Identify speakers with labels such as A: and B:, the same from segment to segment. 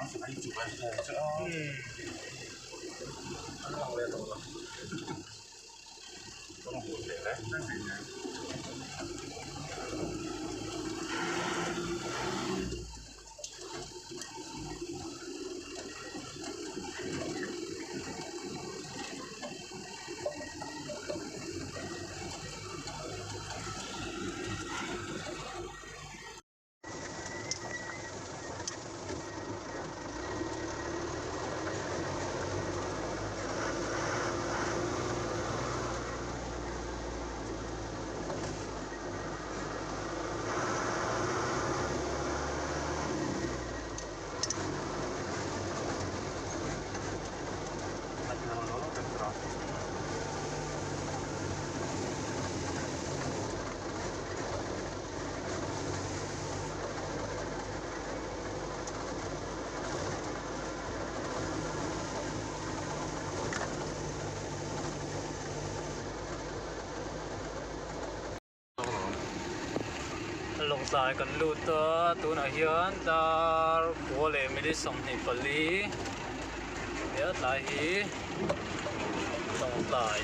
A: An lang leh tawh lo. Lawngtlai kan lut a tunah hian dar kua leh minute 24 nia tlai hi Lawngtlai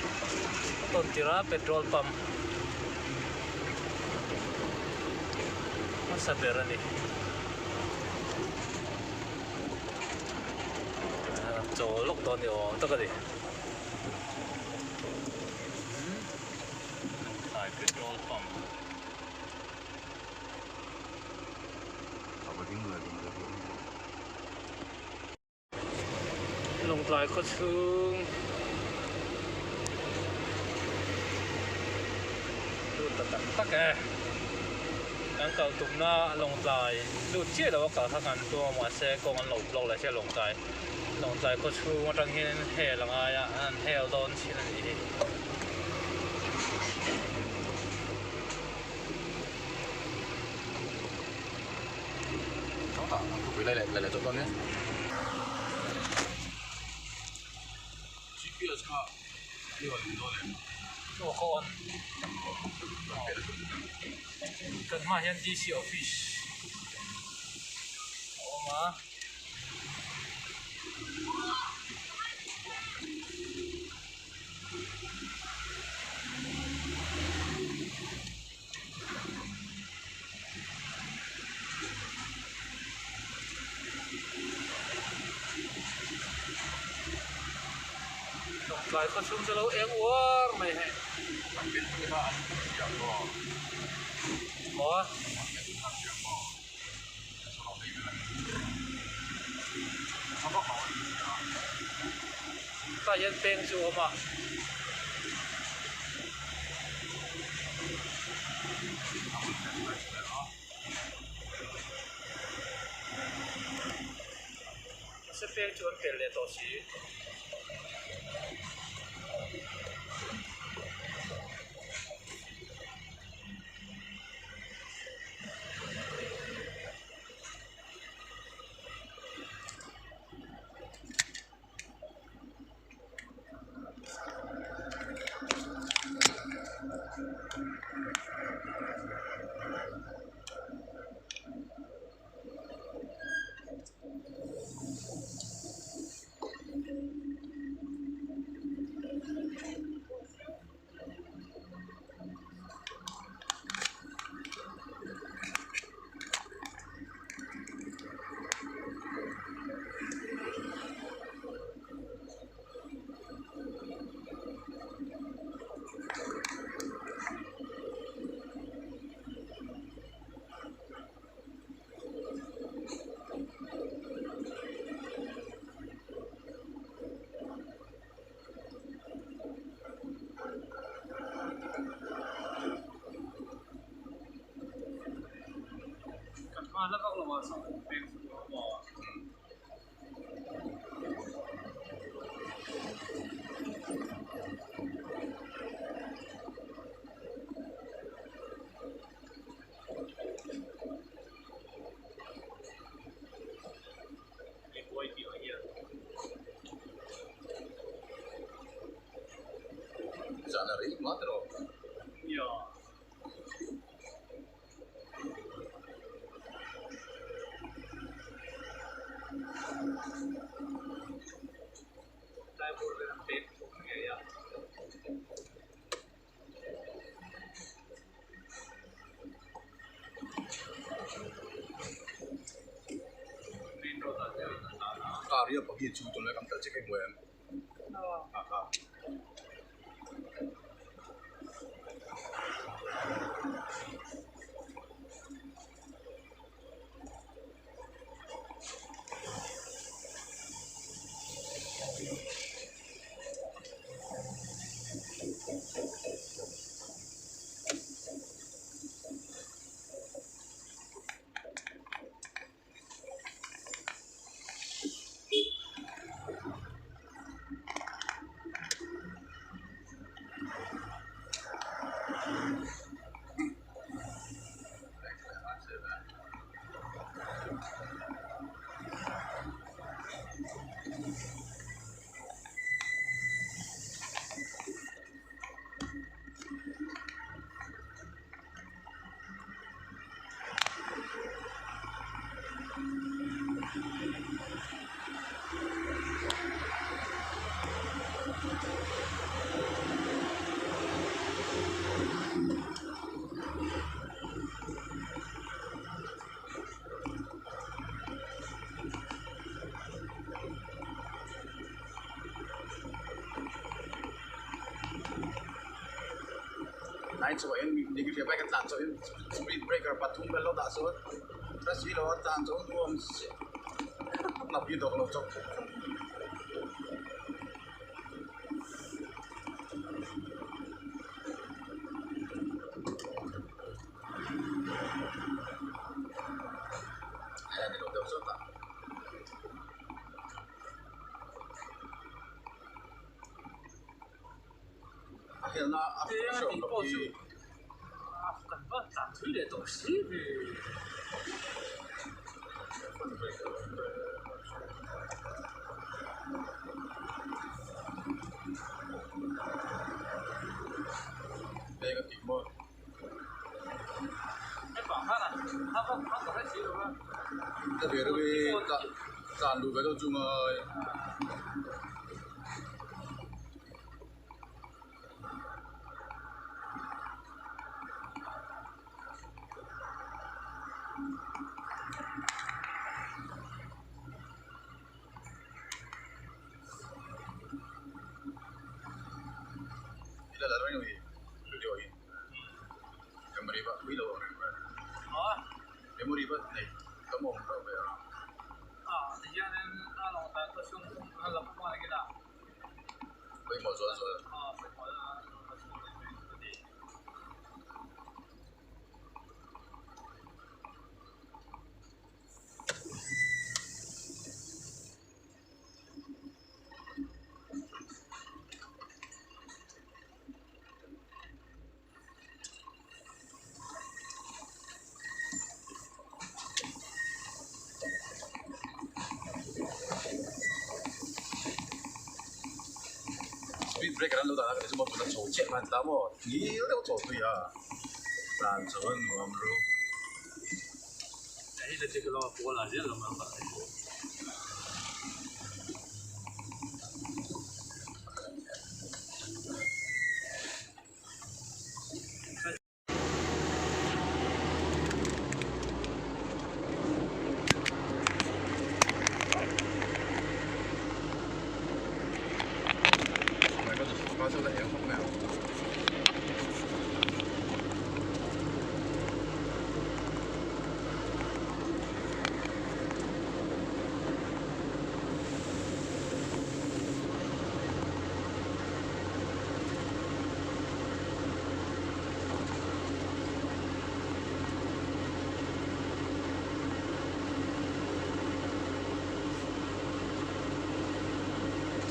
A: tawn tirh a petrol pump hmasa ber a ni. Chaw lawk dawn ni awm tak a ni. Lawngtlai petrol pump. Lawngtlai khaw chhung lut ta tak tak e. Kan kal tumna Lawngtlai lut chiah lo a kal kha kan tum a mahse kawng an lo block leh sia Lawngtlai Lawngtlai khaw chhung atang hian hel a ngai a an hel dawn chin a nih hi. Kan hmaah hian DC office a awm a. Lawngtlai khaw chhung chu lo eng uar mai hei. Maw? Tah hian peng chu a awm a. Mahse peng chu an pel leh tawh si. Kan hma hla vak lo ah sawn peng chu a awm a.
B: Zan a rei hma tawh.
A: Nia. Tlai bur vel an pek thuk ngei a. Main road ah te an tlan a.
B: Car hi a pahnih chu tunlai kan kal chiah hei hmuh em? Aw. Nai chaw in degree bike a tlan chaw in speed breaker pathum vel lo dah sawn ta si lo a tlan chaw nuam hnap hi dawk lo chawp. A helna a hriat loh hi.
A: Kan va tlan thui leh tawh si ve.
B: Leng a tih maw? Ka ve reuh i tlan luh ve deuh chu ngai. Ila la reng hi video hi memory va pui lo ang reng mai memory va nei tam awm reuh ve a. Pawimawh zual zual. Speed breaker an lo dah a chu maw tuna chho chiah khan tla maw ngil deuh chho tui a tlan chho a nuam ru.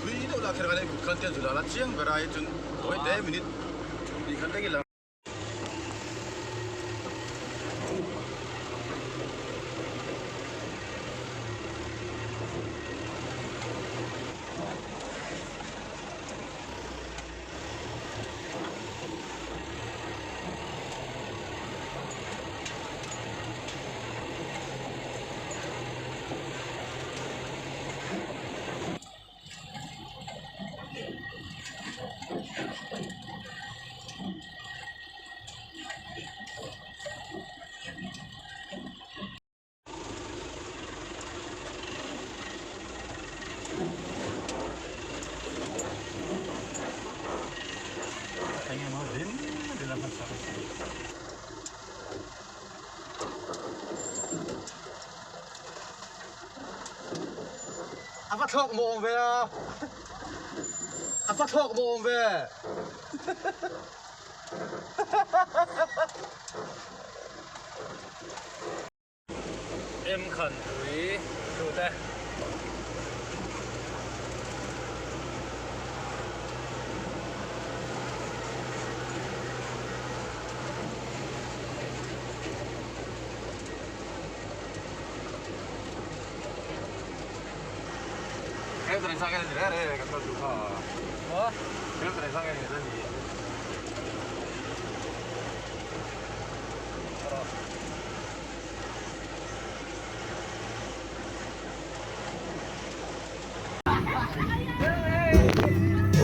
B: Tui deuh lah kher ngai kut khan te zula la chiang ber a hi chun tawi te minute tih khan vek ila. A va thlawk maw awm ve a. A va thlawk maw awm ve.
A: Em khan pui lut e.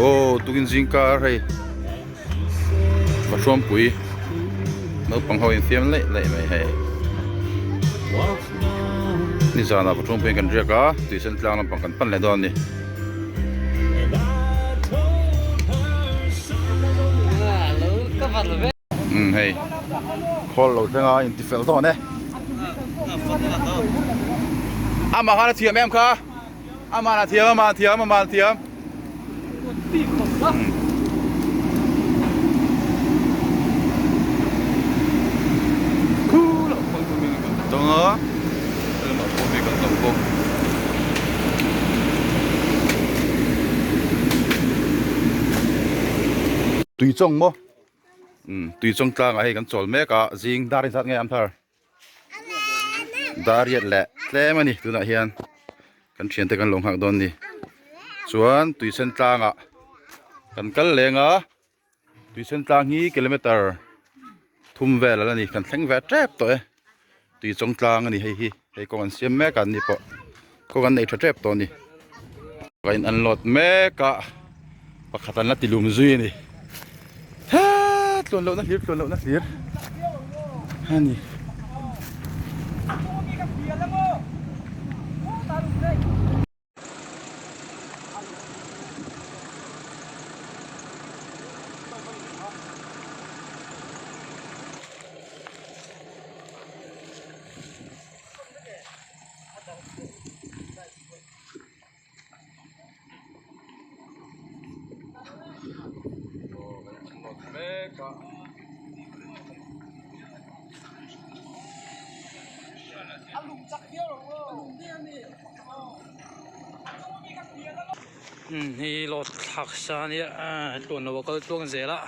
B: Aw tukin zingkar hei Vahruampui naupang ho infiam laih laih mai hei nizanah Vahruampui kan riak a tuisen tlang lampang kan pan leh dawn a ni. Umm hei khawl lo thleng a inti fel dawn e amah khan a thiam em kha amah a thiam amah a thiam amah a thiam khu lo pawh chu mi kan tawng a helamah pawh mi kan tam bawk. Tuichawng maw. Umm tui chawng tlangah hei kan chawl mek a zing dar inzat nge am thar dar riat leh tlem a ni tunah hian kan thiante kan lo nghak dawn a ni chuan tui sen tlangah kan kal leng a tui sen tlang hi kilometer thum vel a la ni kan thleng ve tep tawh e tui chawng tlang a ni hei hi hei kawng an siam mek a an ni pawh kawng an nei tha tep tawh a ni a in unload mek a pakhat an la ti lum zui a ni heee tluan lohna hlir tluan lohna hlir a ni.
A: Hi lawt thlak sa ania tluan lo a kal tluang zel a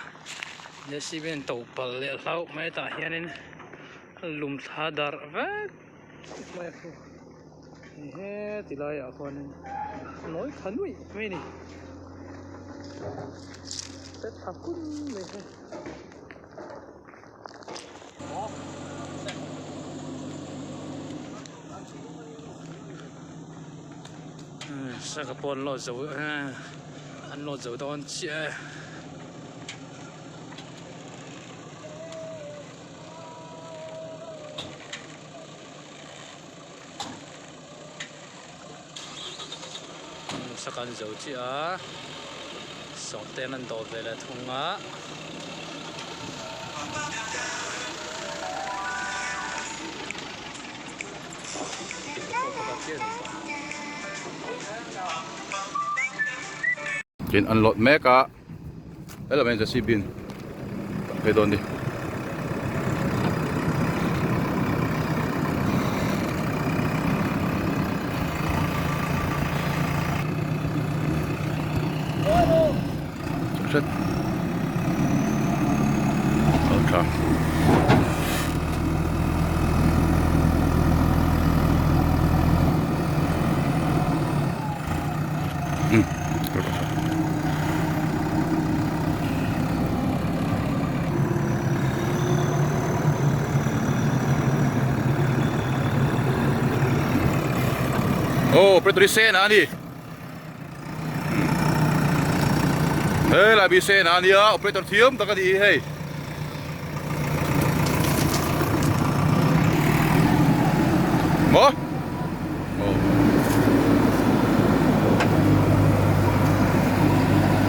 A: jcb in to palh leh hlauh mai tah hianin lum thla darh vek mai a thu he ti laiah khuanin nawi tha nuih mai a ni te tha kun mai hi. Saka pawh an lawt zo an lawt zo dawn chiah e. Saka an zo chiah a sawngte an dawh ve leh thung a.
B: Tin an lawt mek a helai hian jcb in a phei dawn a ni. Aw Petrol sen a ni. He lai bi sen a nia operator thiam tak a ni hi hei. Maw? Aw.